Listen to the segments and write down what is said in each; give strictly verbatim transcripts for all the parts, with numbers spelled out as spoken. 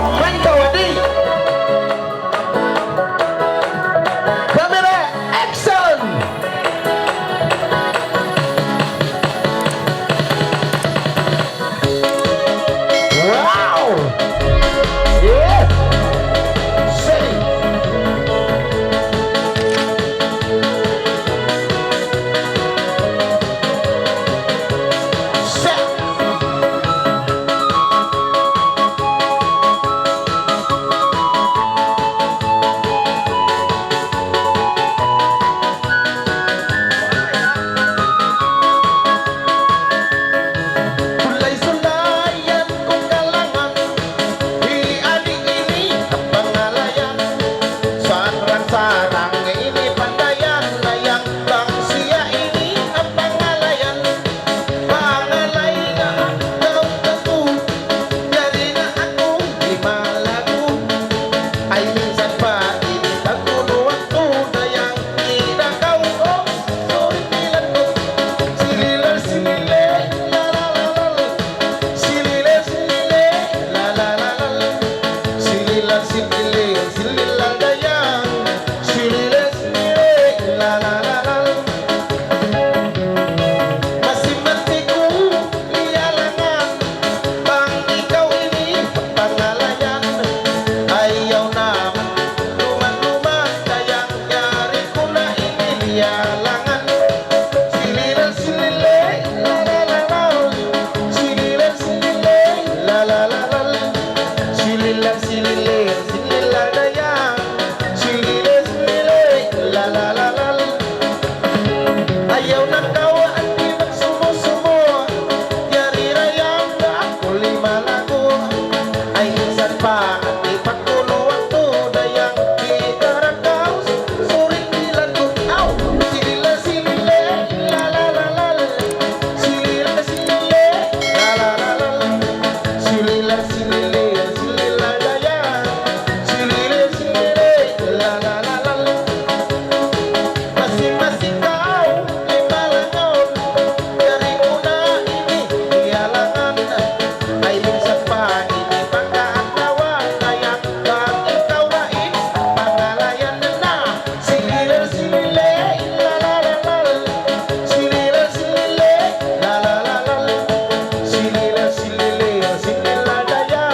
Main kawadi. Camera, action! Wow! Yeah! Sing! Sa- Sulay-sulayan ku kalangan, hi adi ini pangalayan. Sarang-sarang ini pandayan-dayan, bang siya ini pangalayan. Pangalay na daw aku, yari na aku di malagu. Ay minsan pa ini pagkunu aku dayang kita kau, oh, sorry, bilang ko. Silila, silile, la, la, la, la, la. Silila, silile, la, la, la, la, la. Silila, silile, silila dayang. Silile, silile, la, la, la, la, la. Masi-masi ku iyalangan, bang ikaw ini pangalayan. Ayaw na man luman-luman dayang, yari ku na ini iyalangan. Silila, silile, la, la, la, la. Silila, silile, la, la, la, la, la. Silila, silile, silila dayang. Silile, silile, la, la, la, la, la. Ayaw na kaw andi magsumu-sumu, yari dayang aku di malagu. Ay minsan pa andi pagkunu aku dayang, kita da kau, suring bilang ku. Aw! Silila, silile, la, la, la, la, la. Silila, silile, la, la, la, la, la. Silila, silile, silila dayang. Silile, silile, la, la, la, la, la. Masi-masi kaw di malangaw, yari ku na ini iyalangan. Ay minsan pa ini pagkaadlawan dayang, bang ikaw da ini pangalayan na. Silila, silile, la, la, la, la, la. Silila, silile, la, la, la, la, la. Silila, silile, silila dayang.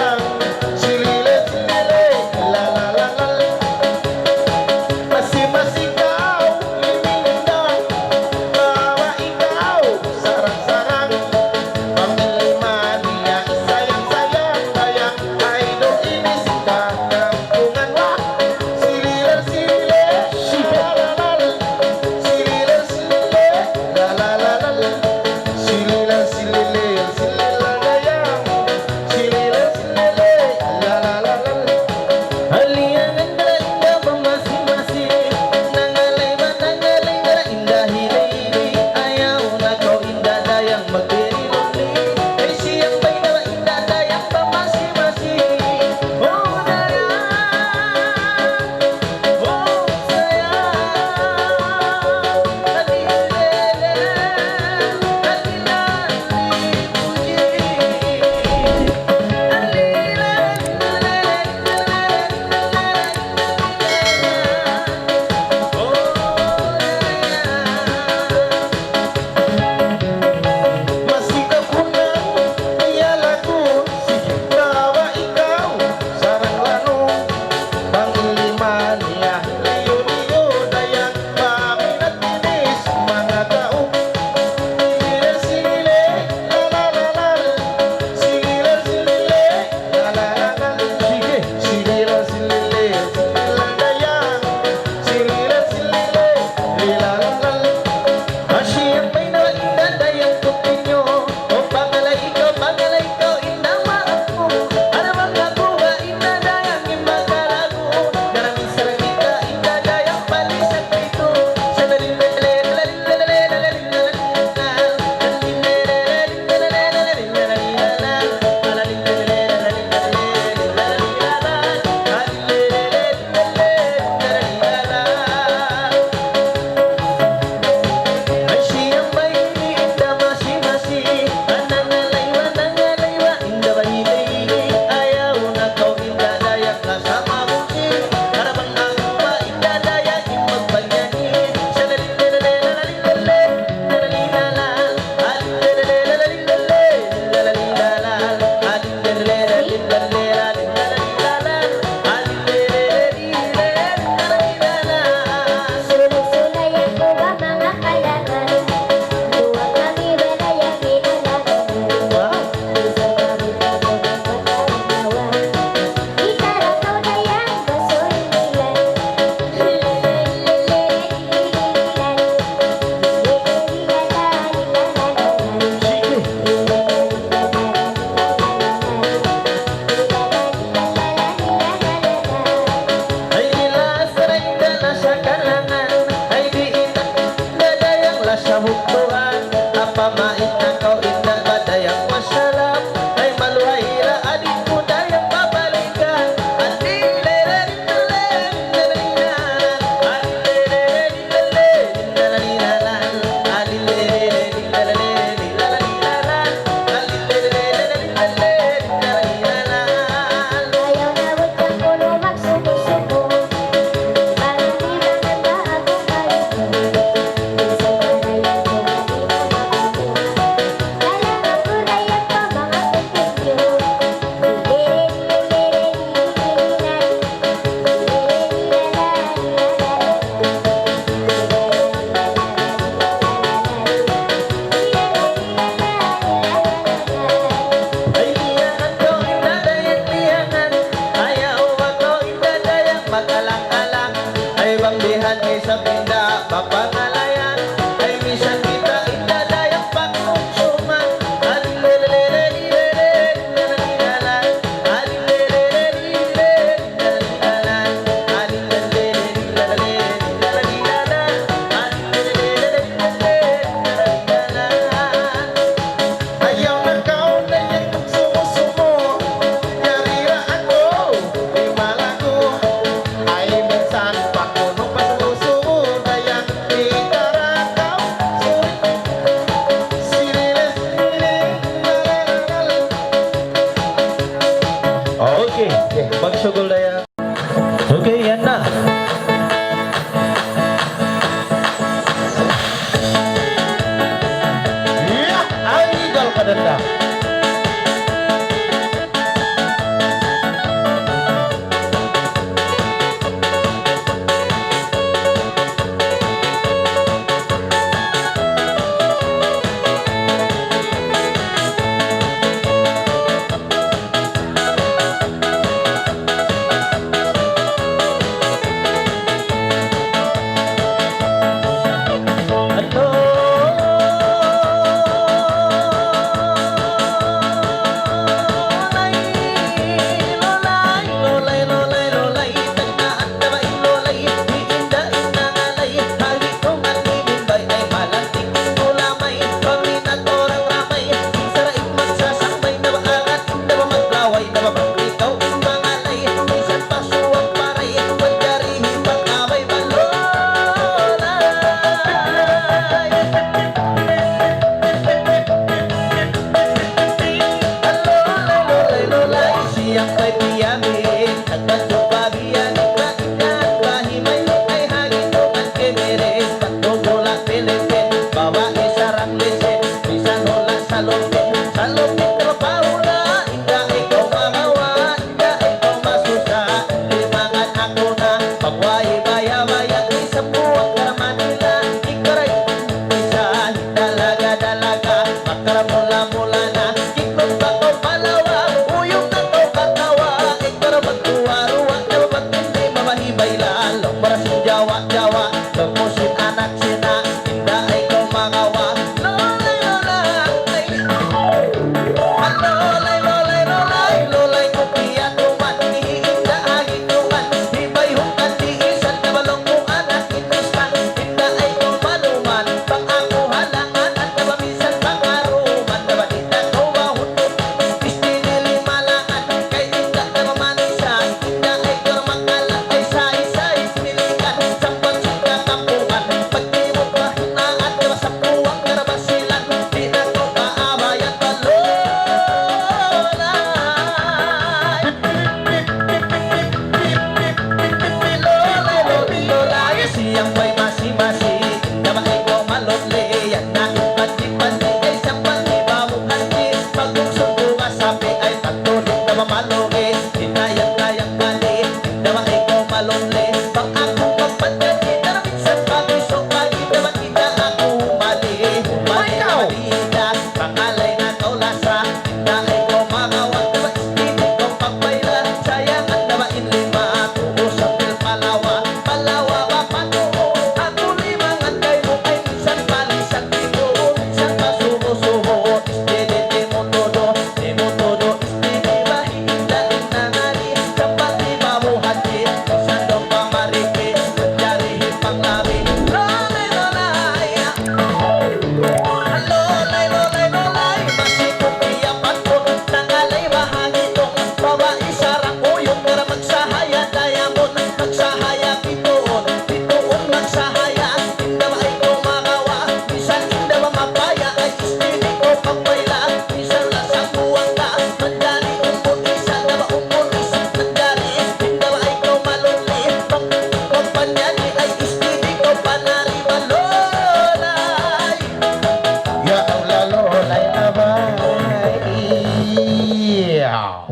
Okay, magsugul na yan. Okay, yan na. Yeah! Ay, gal ka na.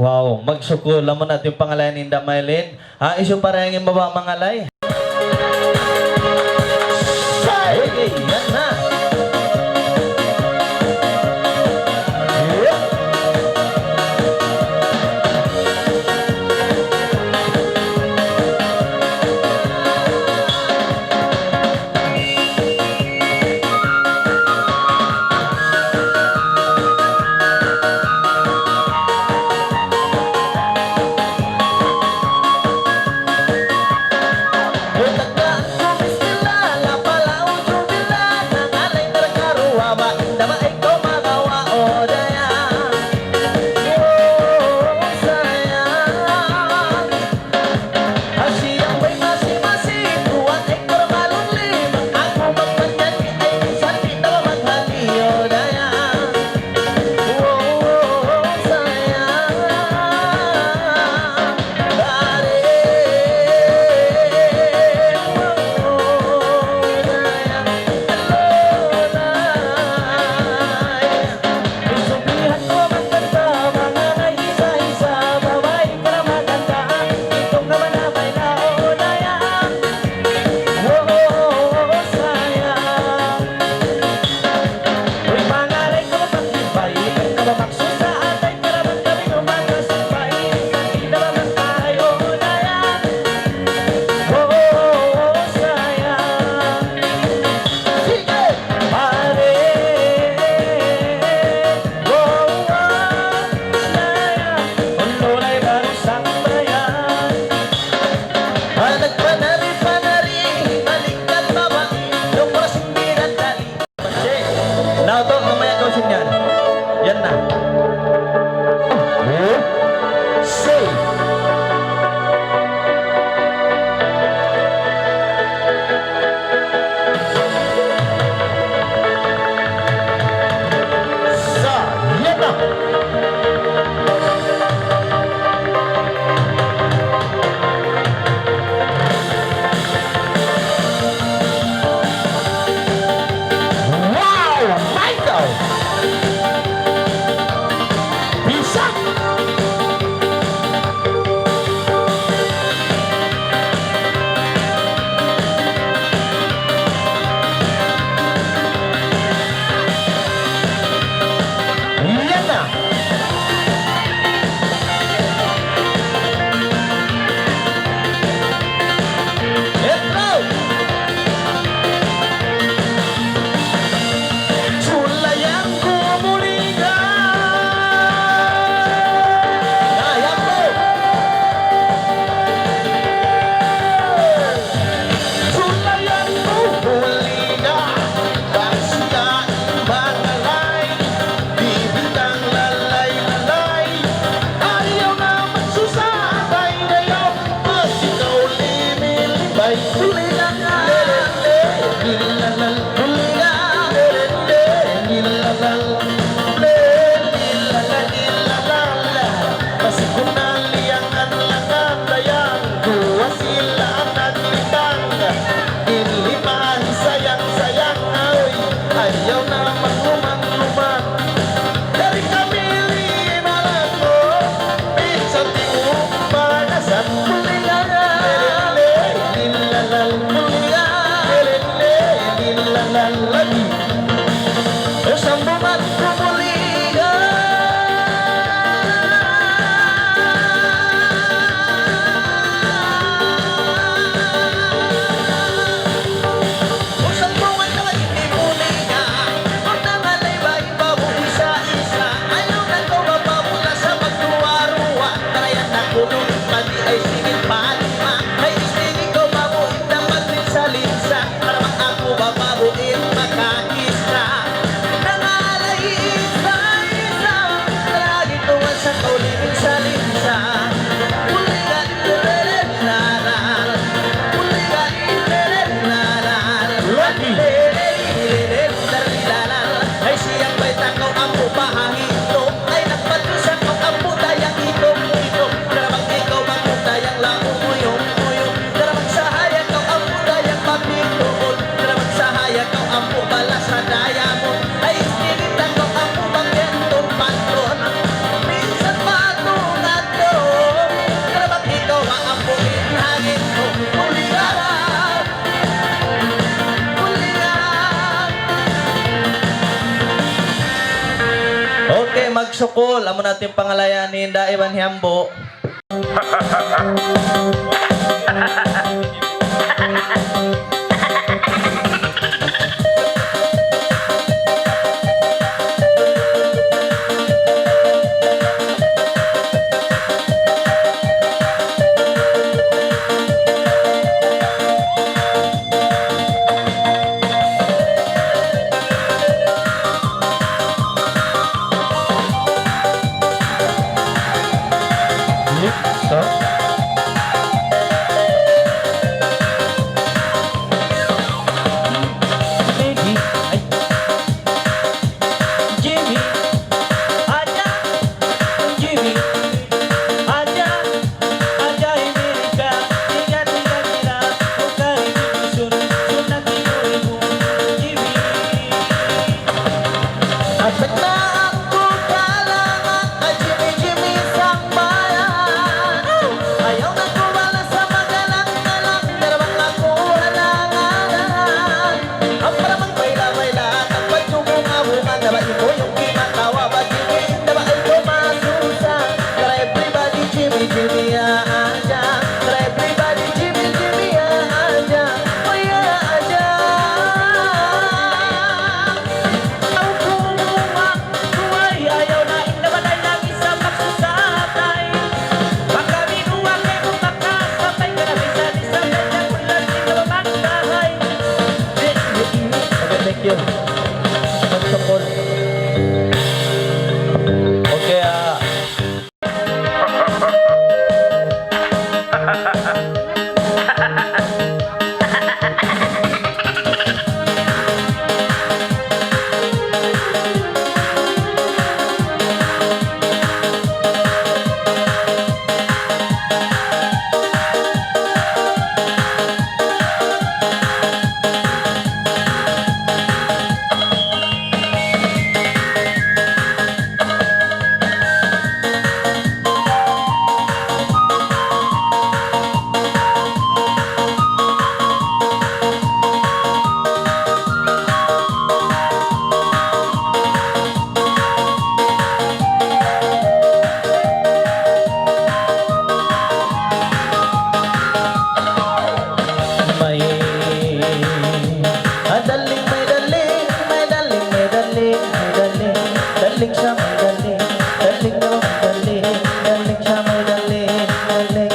Wow, magsukul. Amu na in pangalayan hinda Maylin. Ha, isu para yang mababa mangalay. Say! Okay, yan na. Sukul, amu na in pangalayan ni Inda iban hi Ambo. Okay, thank you. Magsukul. Okay, ah. My, ah, darling, my darling, my darling, my darling, my darling, darling siya, my darling, darling, darling siya, my darling, darling.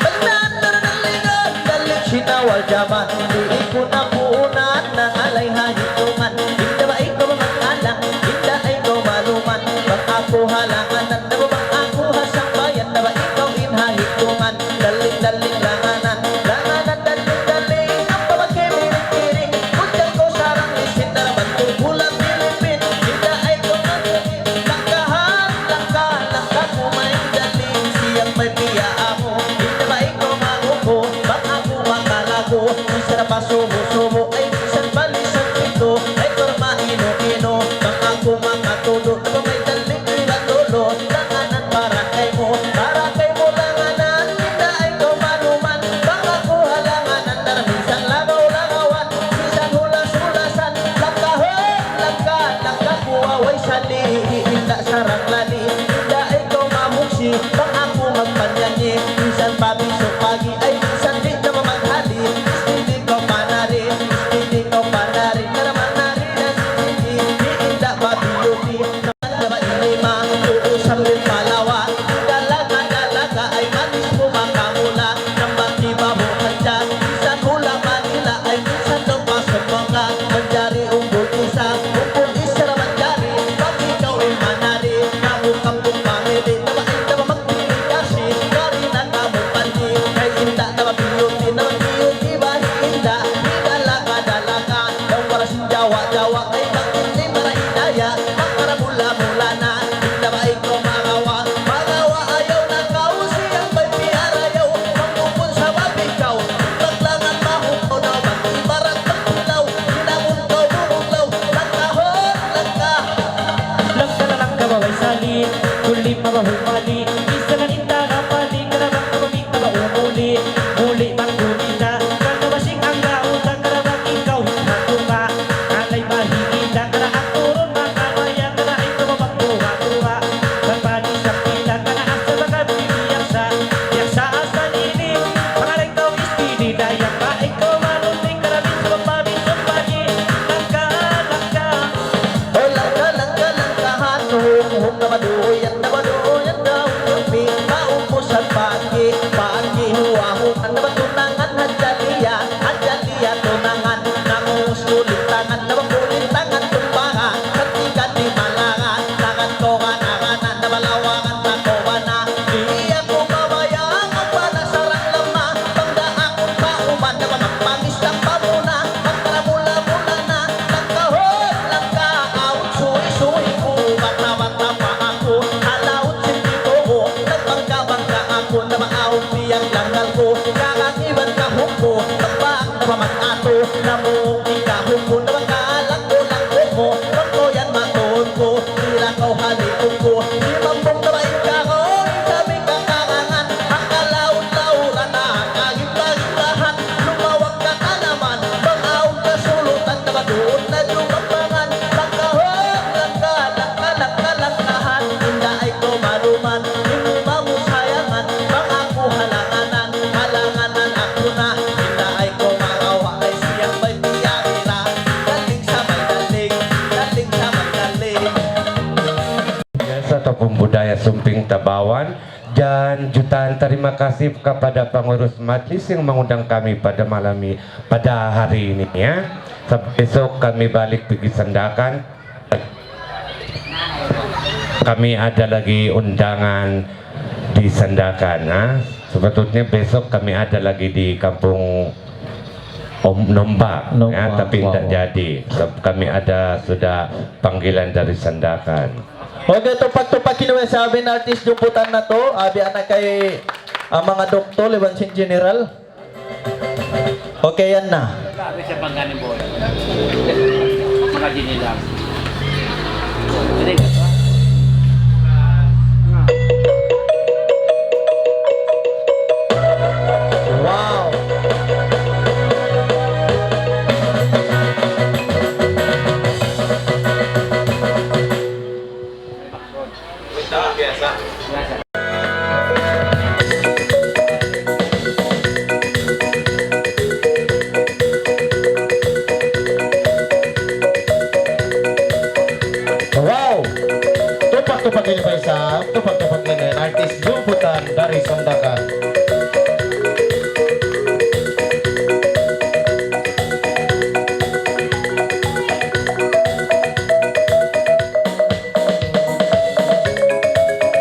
Basta na darling, darling, sinawa jaman, di' ku na puunan, nangalay ha hitungan. Inda ba ikaw mangalang, inda ikaw maluman, bang aku halanganan, na ba bang aku hasambayan, na ba ikaw in ha hitungan. Daling, daling, langanan, langanan, daling, daling. Ampa magkimiring-kiring, kutyan ku sarang lisin, daraban ku pulang Pilipin. Inda ay kumain, langkahan, langka, langka ku main daling. Siyang may piyaamu, inda ba ikaw manguko, bang aku makalago. Minsan pa subo-subo, ay minsan balisan pito, ay kurma ino-ino, bang aku makatudo, na ba may daling iban lolo. Langanan para kaymu, para kaymu langanan, inda ay kaw maluman. Bang aku halanganan, na minsan lagaw-lagawan, minsan hulas-hulasan. Langkahun, langka, langka ku way sali, inda sarang lali, inda ay kaw mamuksi, bang aku magpanyanyi. Na maawn biyang langal ku, karang iban kahuk ku, tabang na paman atu, namung ikahuk ku, na makalang ku lang ku, bang ku yan matuun ku, sila kaw haliun ku, di mambung na maingkaroon, kami kakarangan, makalaud-lauran na, kagimba-gimbahan, lumawag ka tanaman, bang awn kasulutan, na maduun na jumambangan, bang kahuk, langka, langka, langka, langkahan, inda ay kumaruman, di mu mamusayangan, bang aku halanganan, halanganan aku na, inda ay kumarawa, ay siyang may piyarira, daling sa may daling, daling sa may daling. Biasa ataupun budaya Sumping Tabawan, dan jutaan terima kasih kepada pengurus majlis yang mengundang kami pada malam ini, pada hari ini, ya. Sa-, besok kami balik pergi Sandakan. Kami ada lagi undangan di Sandakan, ha. Sebetulnya besok kami ada lagi di Kampung Om Nomba, Nomba, ya, tapi tidak jadi. Sebab kami ada sudah panggilan dari Sandakan. Okay, tupak-tupak ini, wes, abi in artist jumputan natu', abi anak kay, ah, manga doktor, iban sin general. Okay, yan na. Grabe siya pang ganin, boy. Mga ginilang. Hindi ka pa? Wow! Wow! Tupak-tupak ini, pa isa. Tupak-tupak ini. Artis jumputan dari Sandakan.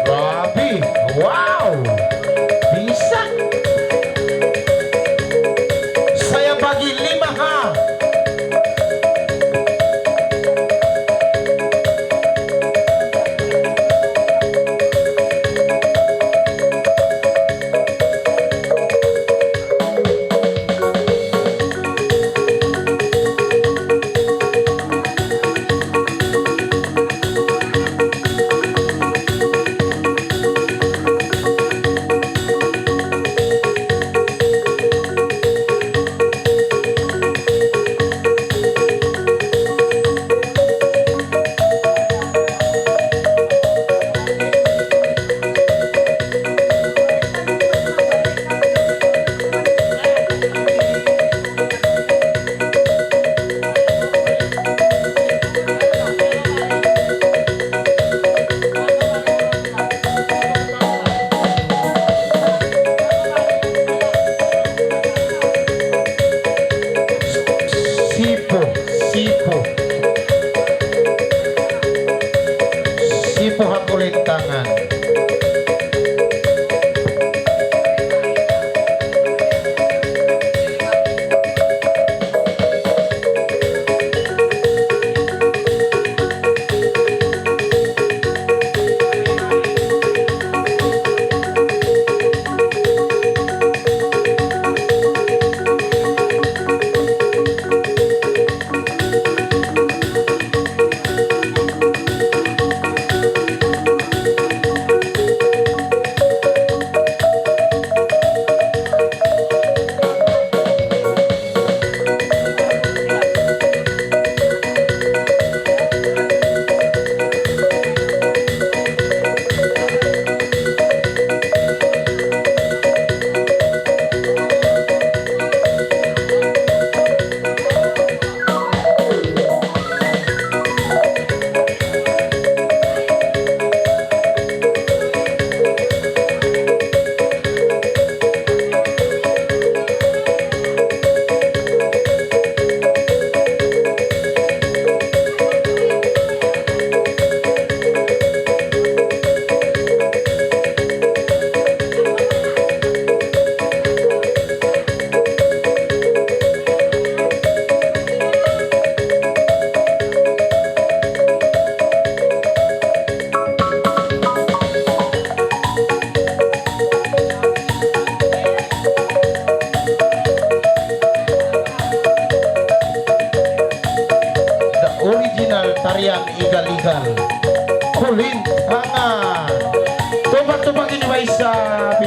Grabe! Wow! Bisa! Saya bagi lima, ha!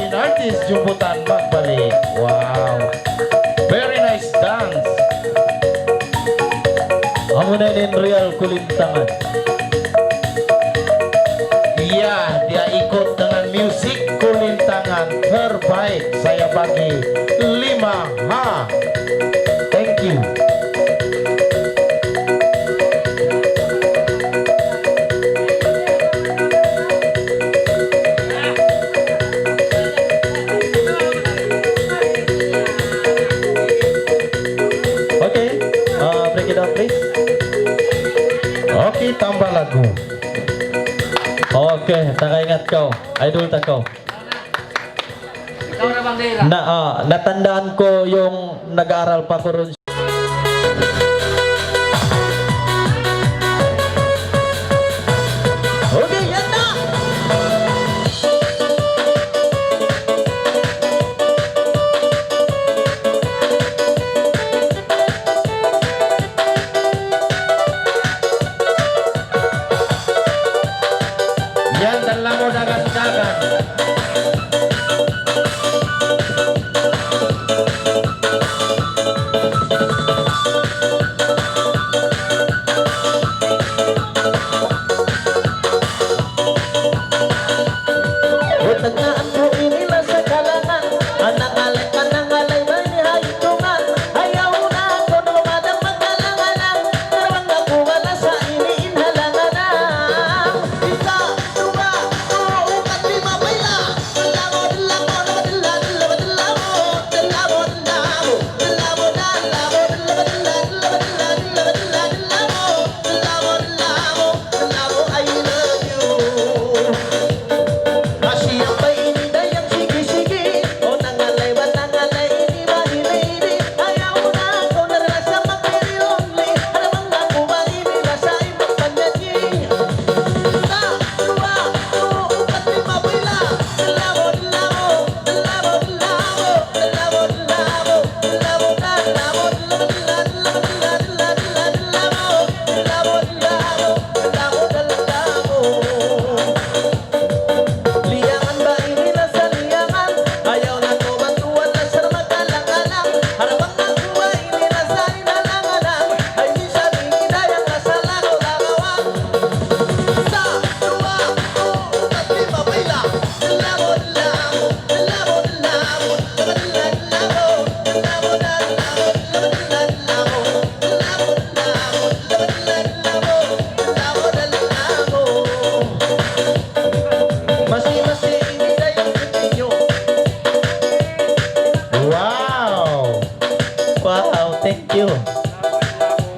Artist Jumputan magbalik. Wow. Very nice dance. Amu na in real kulintangan. Iya, dia ikut dengan musik kulintangan terbaik. Saya bagi lima ha. Thank you. Okay, uh, break it up, please. Okay, tambah lagu. Okay, nakaingat kaw. Idol ta kaw. Ikaw na, Bang Dela. Na, ah, natandaan ko yung nag-aaral pa ko ron. Okay, yan na! Yan, dala mo dagan-dagan. Tagaan ku ini lasa kalangan, anak alay, manang alay, bani ha itungan. Ayaw na aku na mamadang magkalangalang, karuwang aku malasa ini in halangalang. Isa, duwa, tū, upat, lima, paila. Wow! Wow, thank you.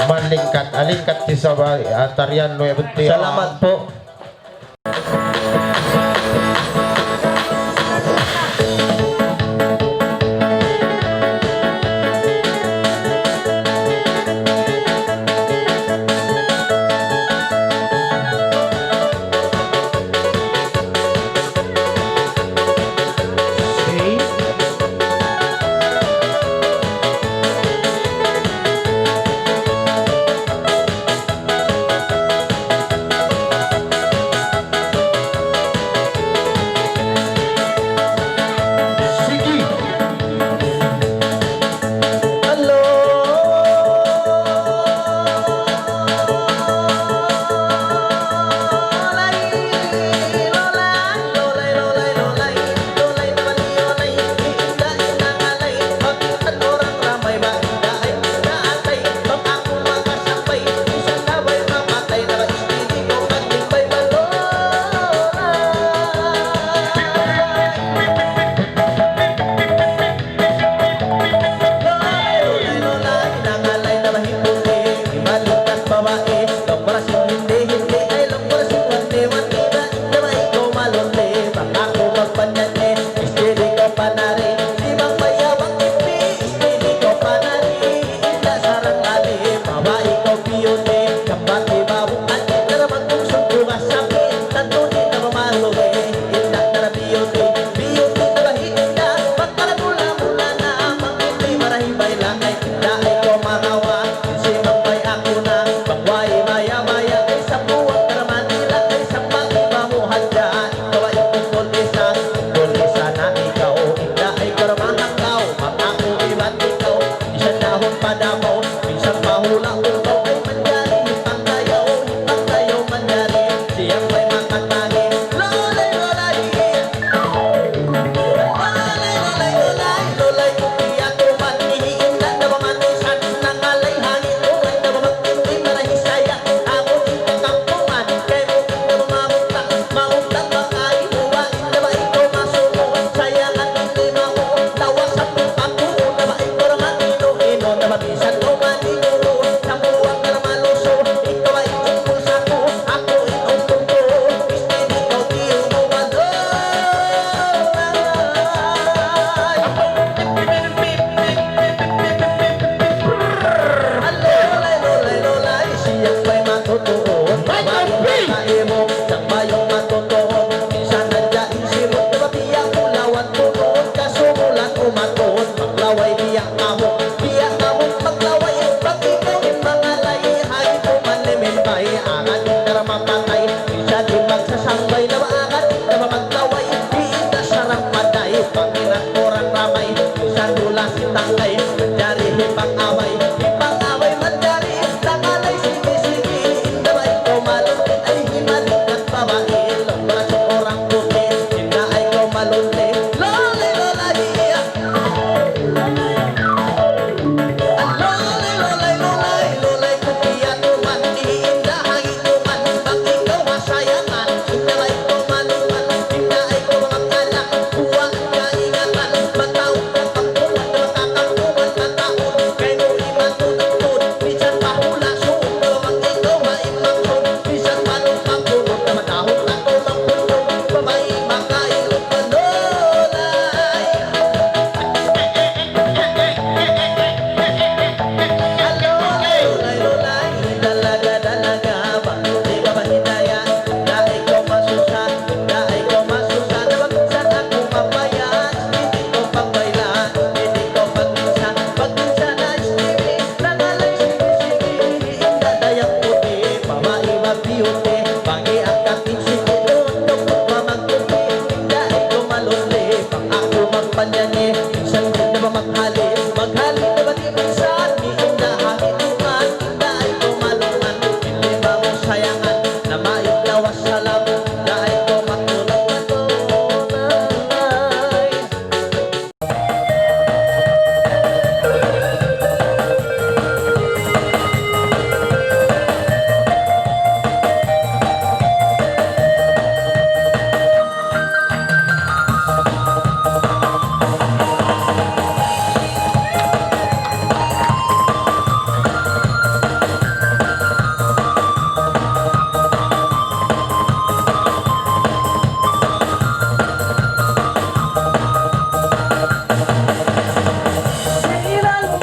Malingkat, alingkat ti sabali, ah, tarian nu ya, betul. Salamat po.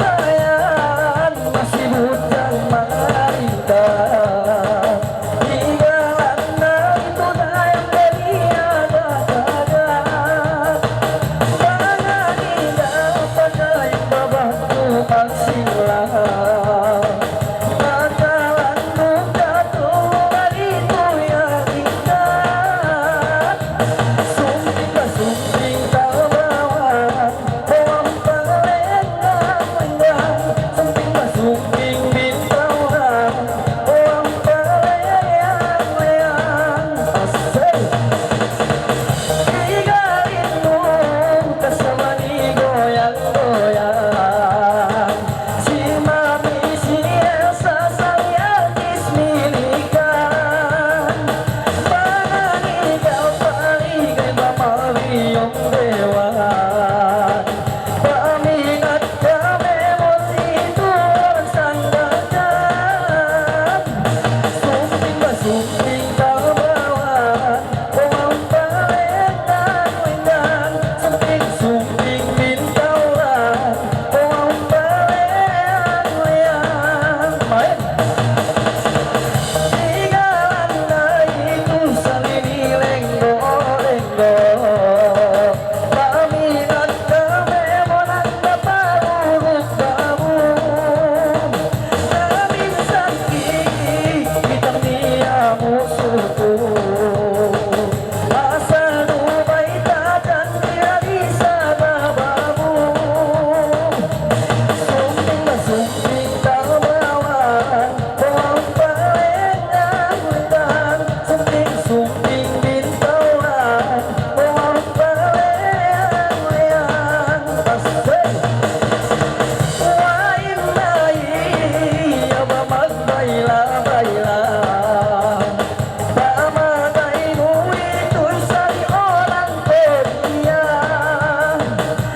Sinangbayan masi bujang marinta, tinggalan na itu dayang balian dagat. Panganiga pagay babangku magsilang, matalan buka tu balitu ya tingkat. Sumping ba sumping tabawan, Paminat kami muli tuwan sanggakan. Sumping ba sumping tabawan, uwang palenggan-lenggan. Sumping, sumping bintauran, uwang palenggan-lenggan. Main. Tinggalan na itu salini lenggo-lenggo. Paminat kami munang naparuruk kamu. Namin sakit kitang niya musuku. Asal ubay takan diyari sa babamu. Sumping ba sumping tabawan, uwang palenggan-lenggan. Sumping, sumping bintauran, uwang palenggan-lenggan. Asal. Way na iya ba magbayla-bayla? Pamagay mu itu'y sari orang Korea.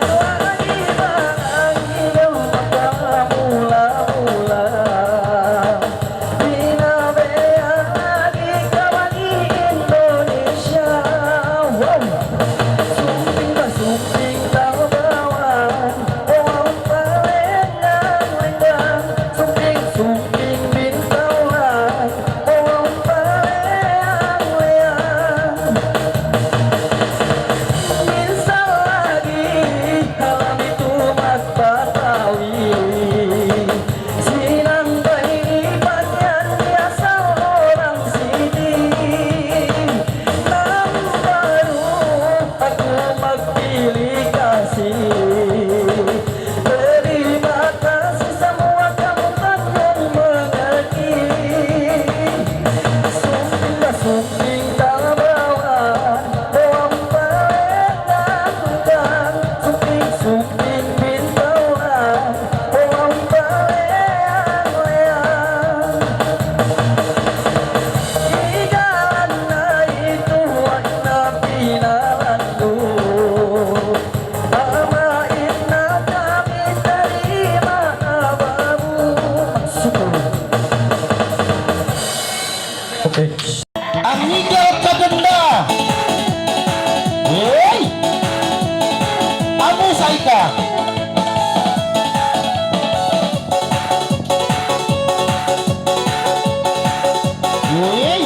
Lagi ba ang iyong makamula-mula? Binabayaan lagi ka ba ni Indonesia? Wow! Sumping ba sumping tabawan, uwang palenggan-lenggan. Sumping, sumping bintauran, uwang palenggan-lenggan. Minsan lagi, alam itu magpatawi. Sinambay iban yan di asal orang sini. Nang baru aku magpili kasih. Terima kasih semua kamu telah mengerti. Sumping ba sumping tabawan, uwang palenggan-lenggan. Sumping, sumping bintauran, uwang palenggan-lenggan. Ikaw na ituwan na pinalandu. Ama, ina kami tarima na babu. Maksud ko. Okay. Ang Miguel Kaganda. Hey! Amusay ka. Hey!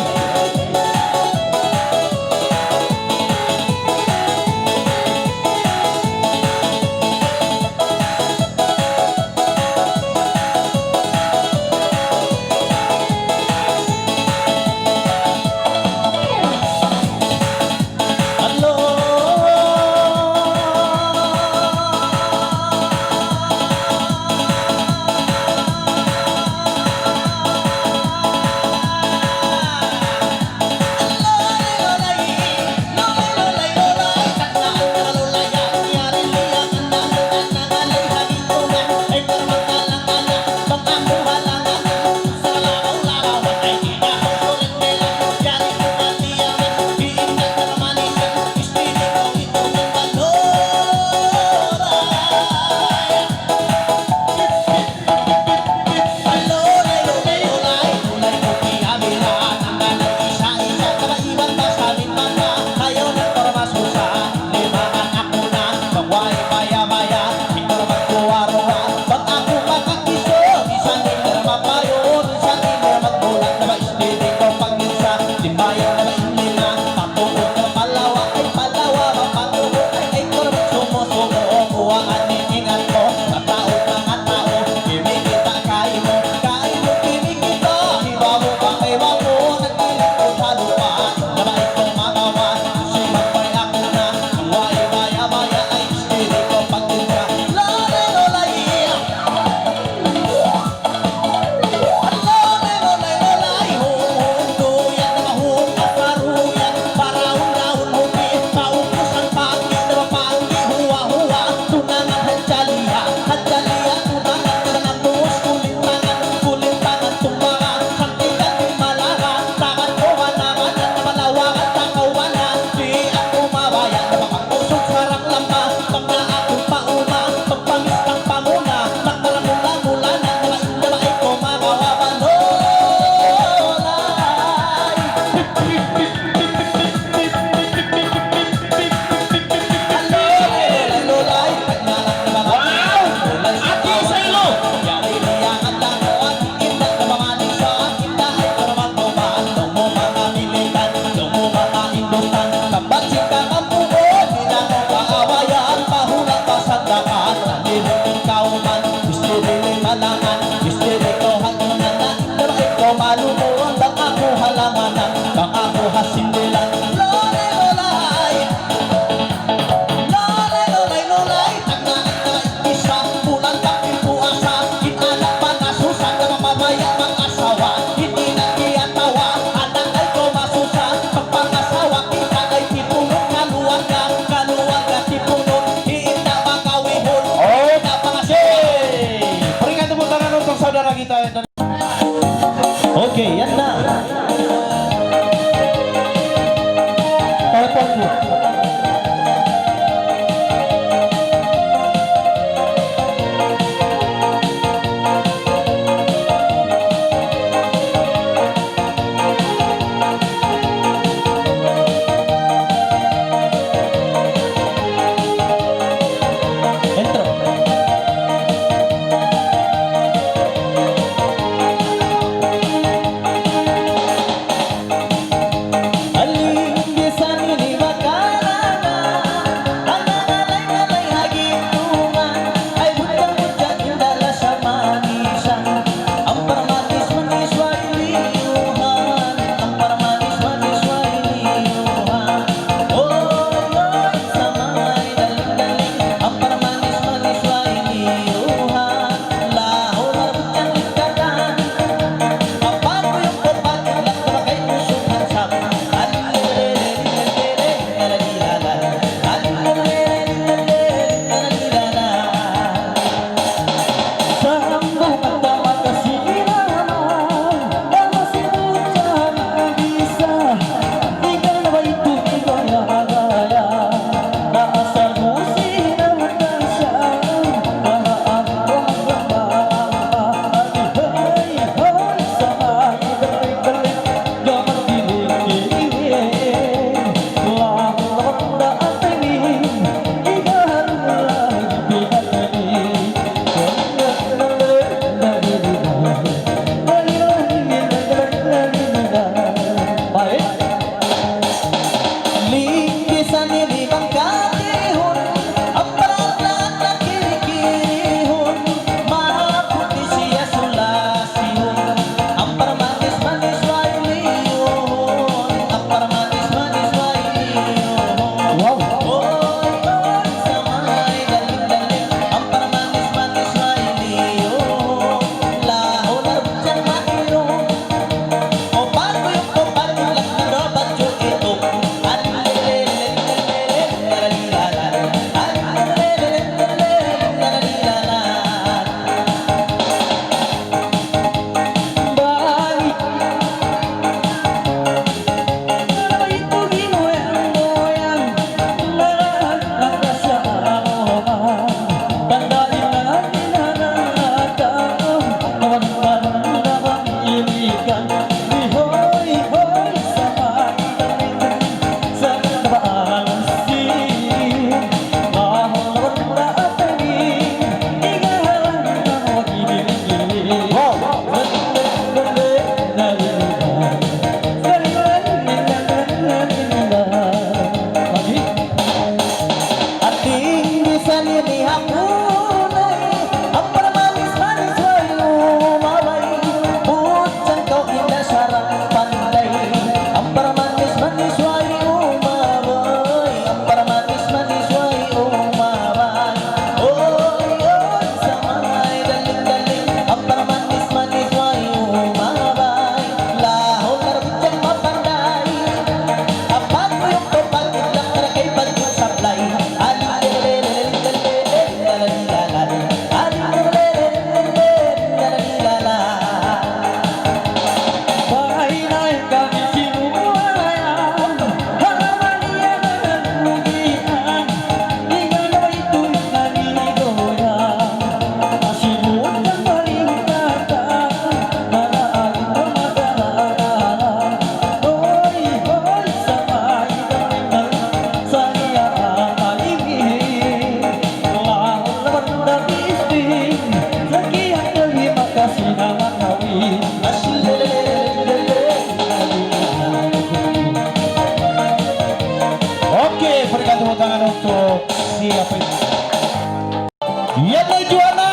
Yan na, Juana!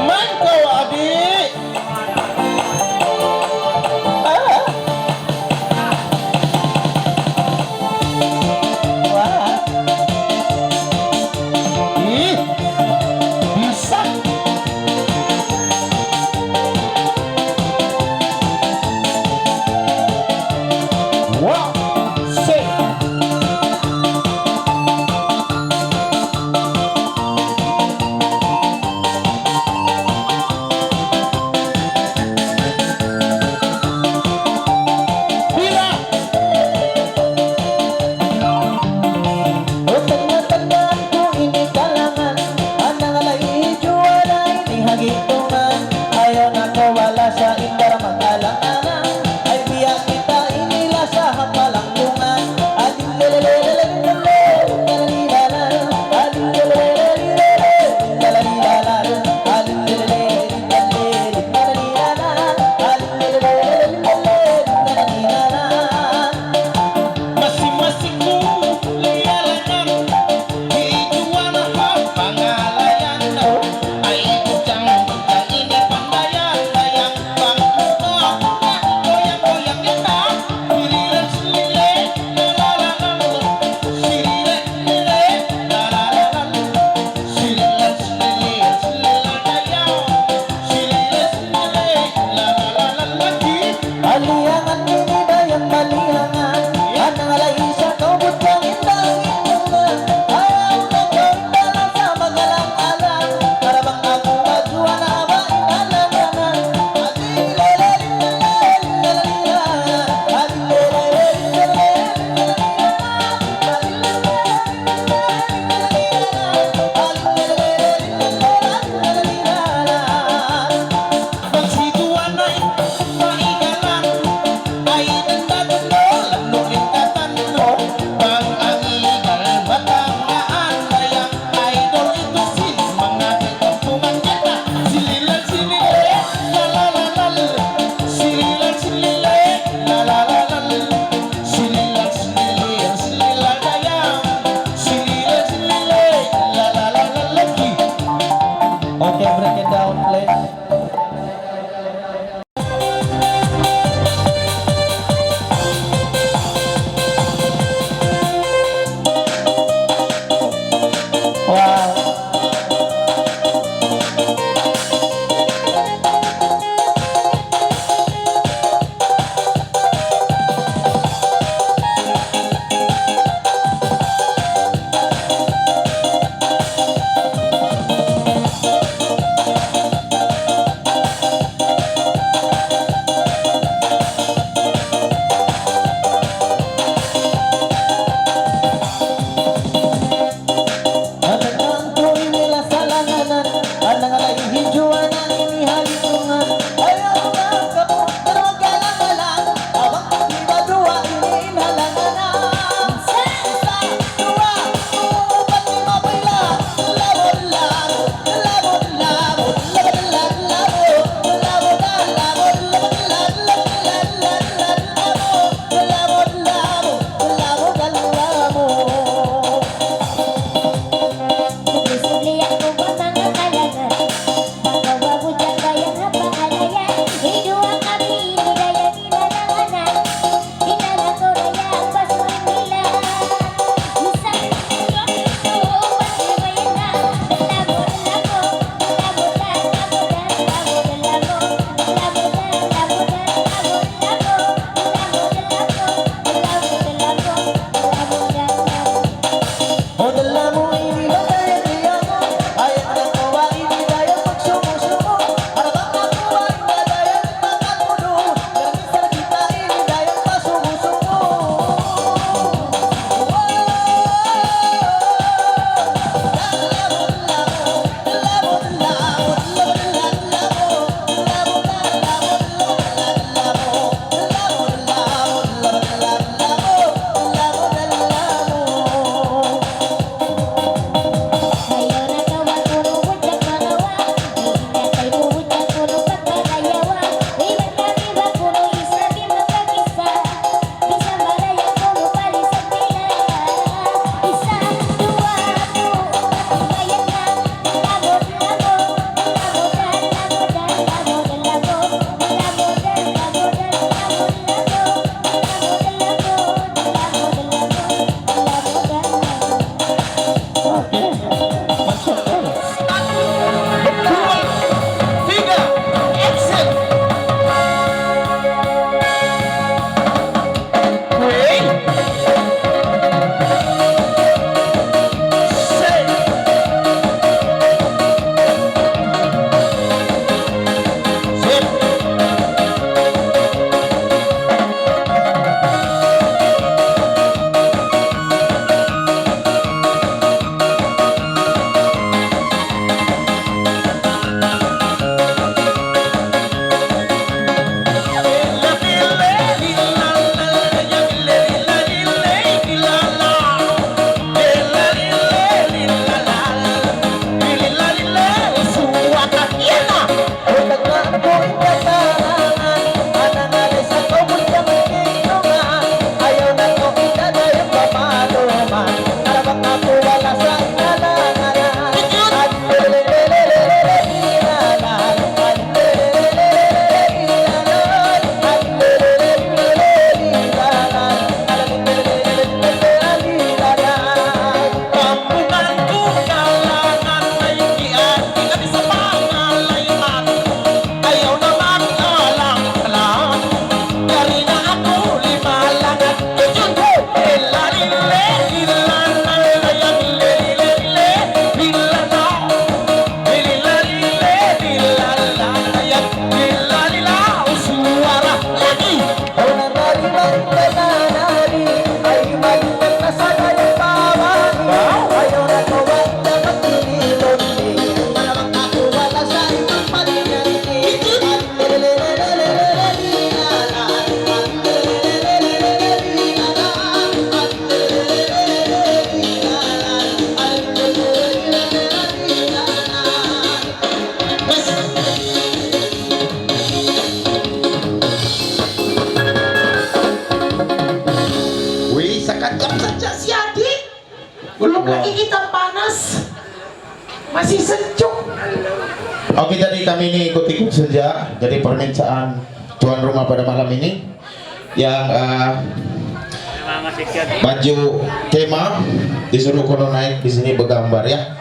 Man kaw, abi! Ah! Wah! Ih! Bisa! Wah! Sip! Masih sejuk. Okey, jadi kami ini ikut-ikut saja. Jadi permintaan tuan rumah pada malam ini yang, eh, baju tema disuruh kono naik di sini bergambar ya.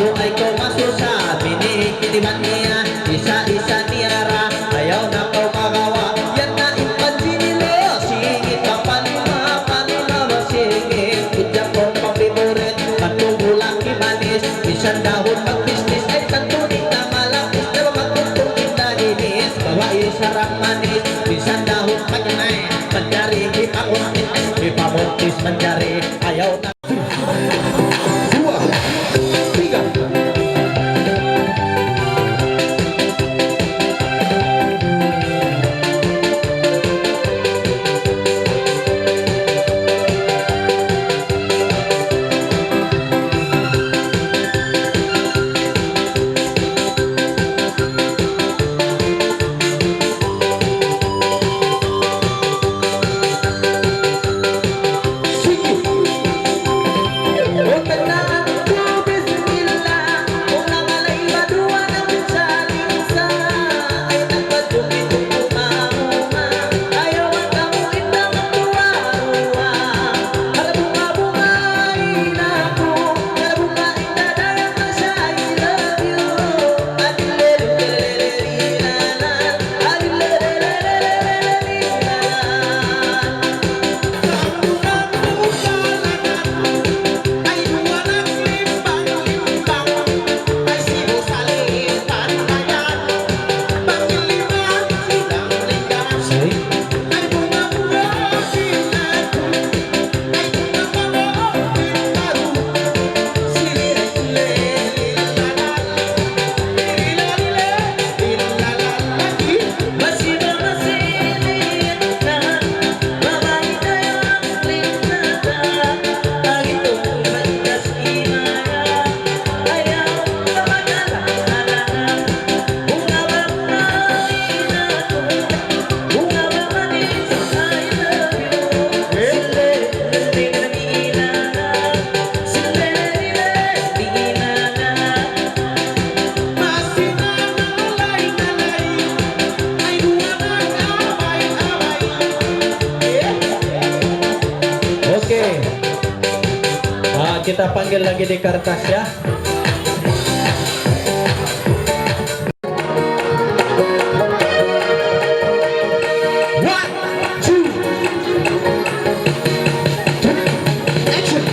Ba'gu ay kaw masusa, bini kitiban niya, isa-isa niya ra, ayaw na kaw magawa. Yan na in panjini lo, singit pa panima, panima masingit. Kudya kong papiburit, katubula kimanis, misan dahon magbisnis, ay tantu di' na malapis, pero magtugtog di' na inis, babae sarang manis, misan dahon magnay, manjari hipanguntis, hipanguntis manjari, ayaw na. Duwa, tiga. Okay. Ah, kita panggil lagi di kartas, ya. One, two, three, action.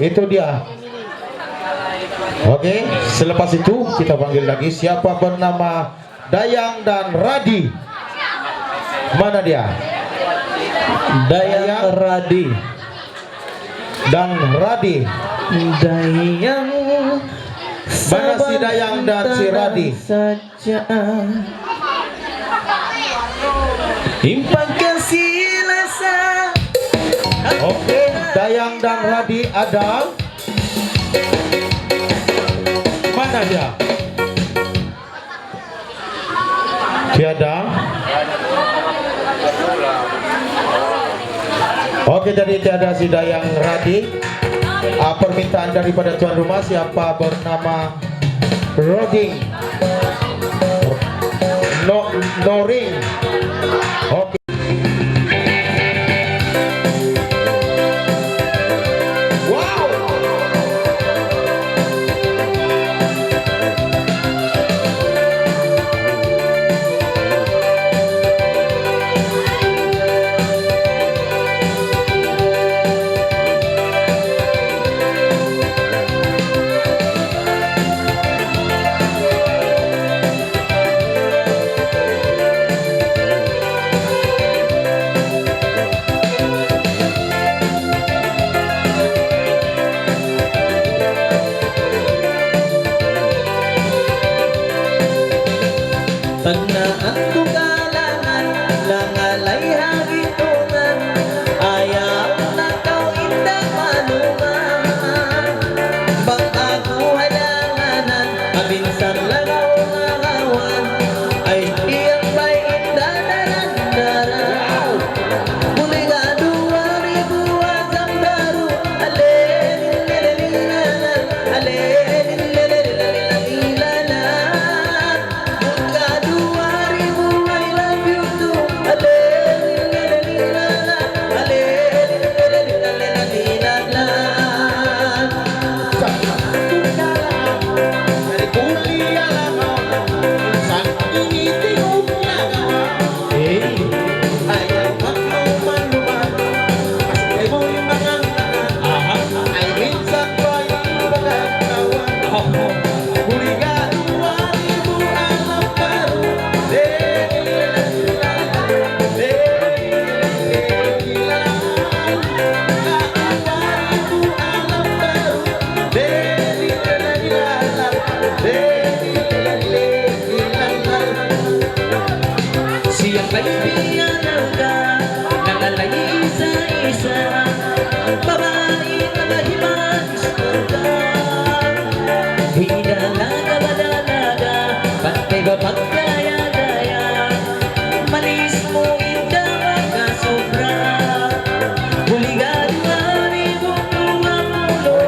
Itu dia. Oke, selepas itu kita panggil lagi siapa bernama Dayang dan Radi. Mana dia? Dayang Dayang. Radi. Dan Radi. Dayang. Mana si Dayang dan si Radi? Saja. In pagkasi-lasa. Oke, Dayang dan Radi ada. Mana dia? Tiada. Oke, jadi tiada si Dayang Radi. Ah, permintaan daripada tuan rumah, siapa bernama Roding No, Noring. Oke. Wow. Tagnaan ku kalangan, nangalay ha bitungan, ayaw na kaw inda maluman. Bang aku halanganan, kabinsan langaw-langawan, ay iyang bay inda daran-daran. Buligadu wari buwasang daru, alin, lilililala, alin, lilililala. Siya pa'y piyalaga, nangalay isa-isa, babai na mahiman istorga. Hinalaga, madalaga, pantay ba pagdaya-daya, malis mu inda makasobra. Buligadu wari buwasang daru.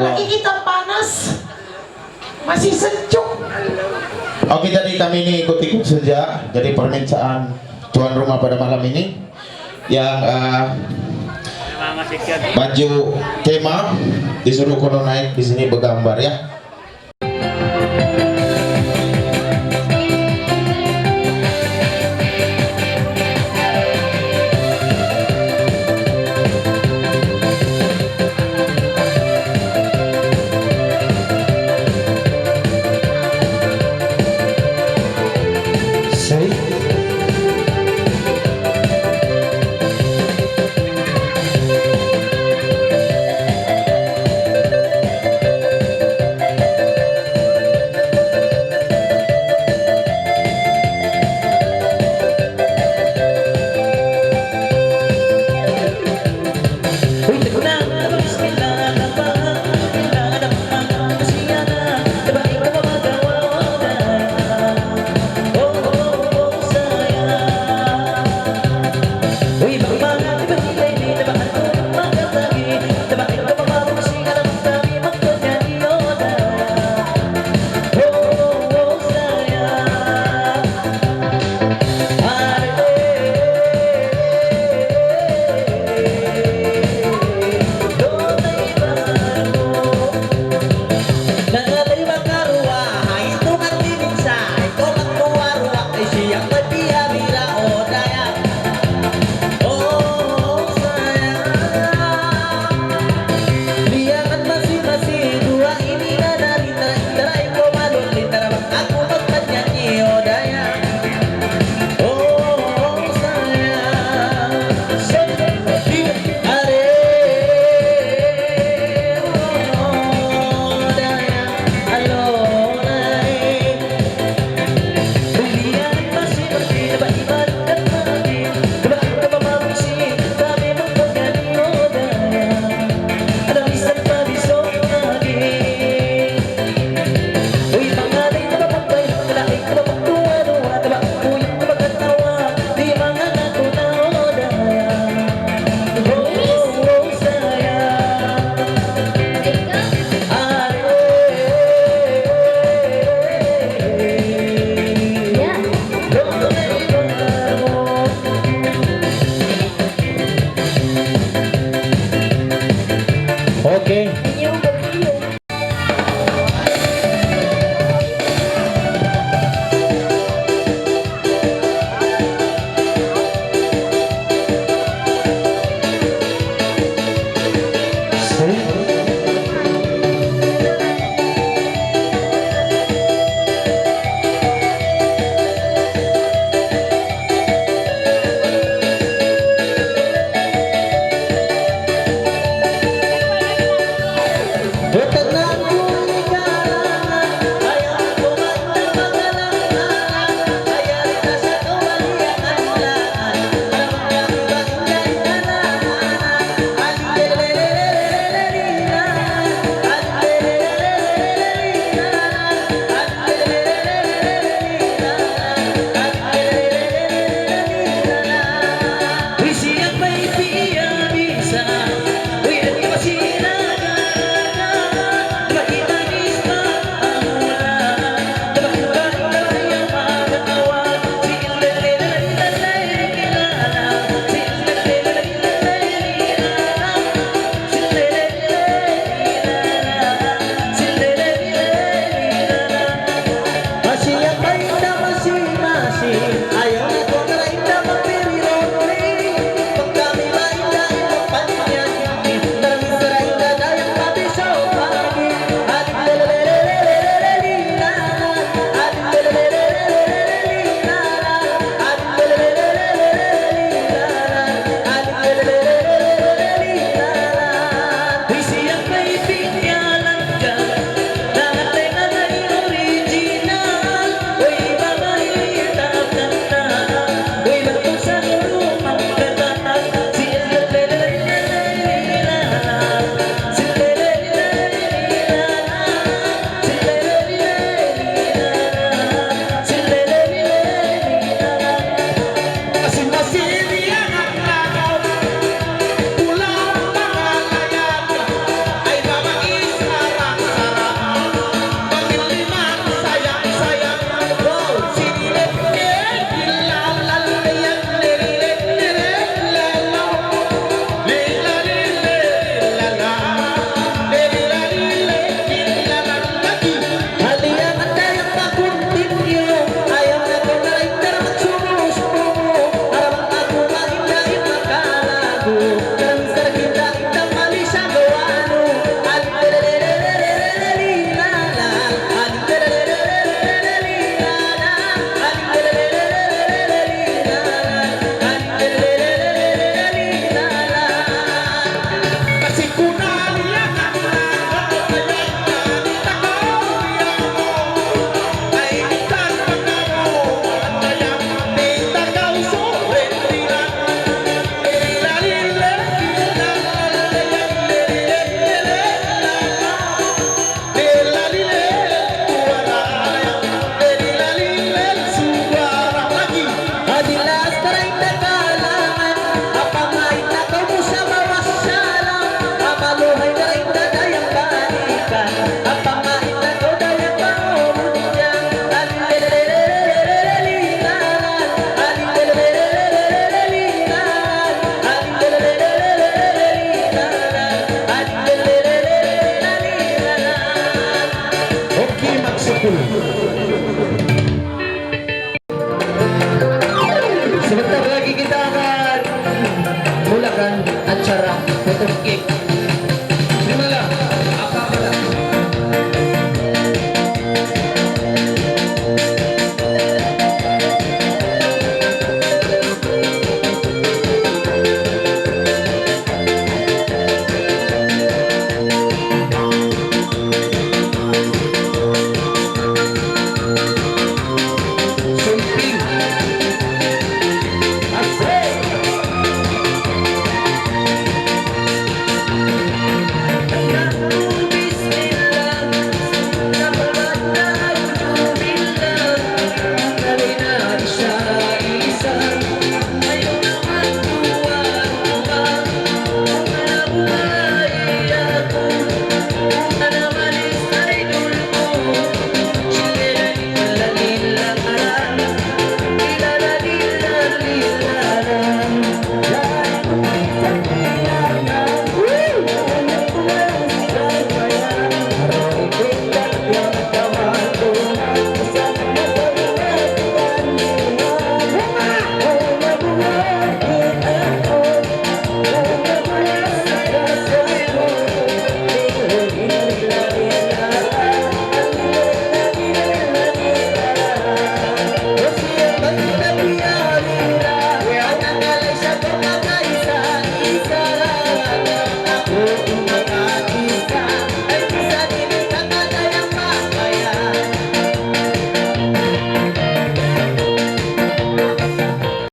Nakikita panas. Masih sejuk. Okay, jadi kami ini ikut-ikut saja. Jadi permintaan tuan rumah pada malam ini yang, eh, baju kema disuruh kono naik di sini bergambar ya. Say.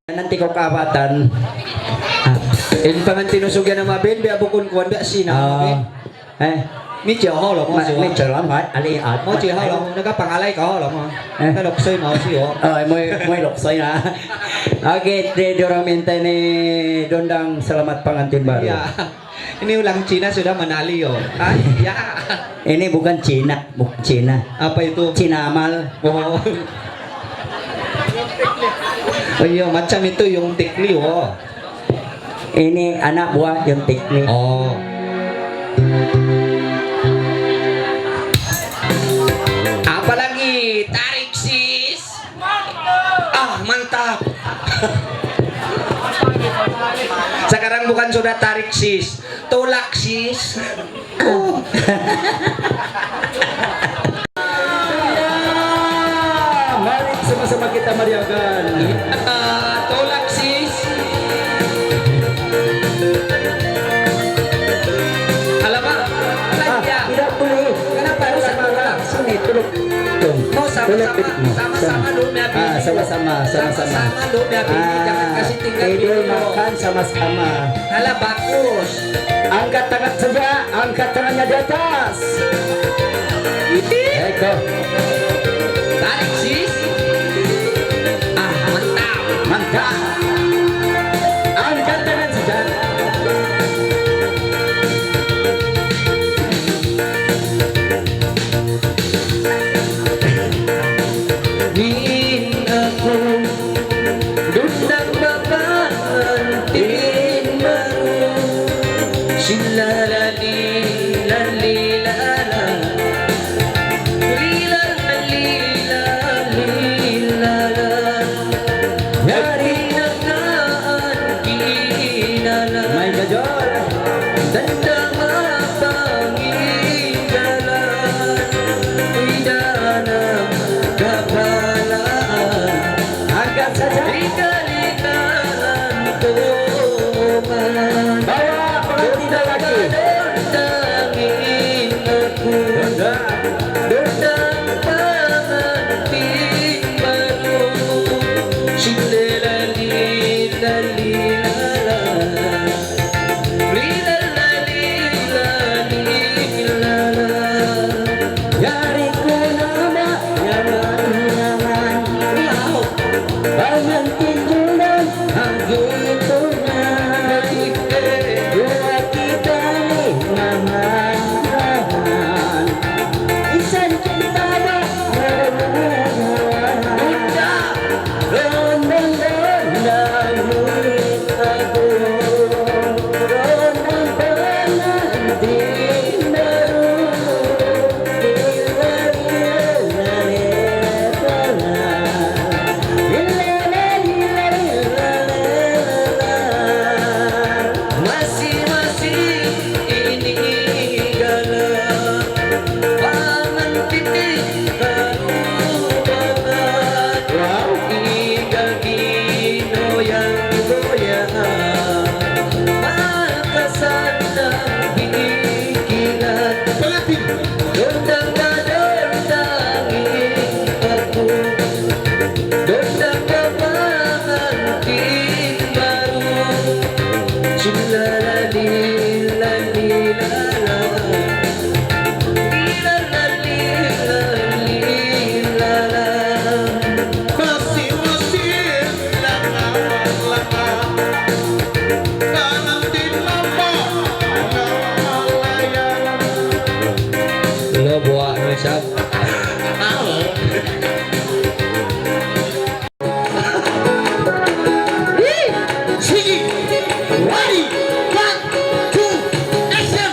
Nanti kaw kaabatan. Ah, in pangantin usug yan na mabin, biya' bukun kuwan, biya' sina mabin. Eh. Michi, oh, lo, mo, ma-, siwa. Michi, lo, ma-, ali, at, mo, siwa, eh, lo, nagapangalay ka, ho, lo, mo. Eh. Naluksoy, mo, siwa. Oh, mo, mo, luksoy na. Okay, di, di orang minta ni Dondang, salamat pangantin baru. Ya. Ini ulang Cina sudah manali, oh. Ah, ya. Ini bukan Cina, bukan Cina. Apa itu? Cina amal. Oh. Oh, iya, macam itu yung tikli, oh. Ini anak buah yung tikli. Oh. Apa lagi? Tarik, sis. Ah, mantap. Sekarang bukan sudah tarik, sis. Tulak, sis. Oh. Mari sama-sama kita meriahkan. Ah, tulak, sis. Alamak, ah, tidak boleh. Kenapa harus tulak? Sini, tulak. Mau sama-sama, sama-sama dulu, Nabi. Ah, sama-sama, sama-sama. Sama-sama dulu, Nabi. Ah, jangan kasih tinggal tidur video. Makan sama-sama. Alah, bagus. Angkat tangan saja, angkat tangannya di atas. Eko. Tarik, sis. Ah, mantap. Mantap. Angkat tangan saja. Min aku dundang babantin baru. Sila la li la li la la. Li la la li la li la la. Yari na kaan kinalan. May kajol. Tanda mapanginggalan. Idana kapalaan. Angkat saja. Ikalikaan ko man. Bawa pengantin lagi. Lo, buwa' na siya. Sige! Ready! One, two, action!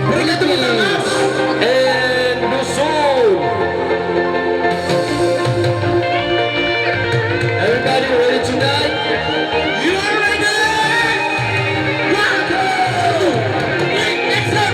Berikan tepuk tangan. And Dusun. Everybody ready tonight? You are ready? One, two, three, action!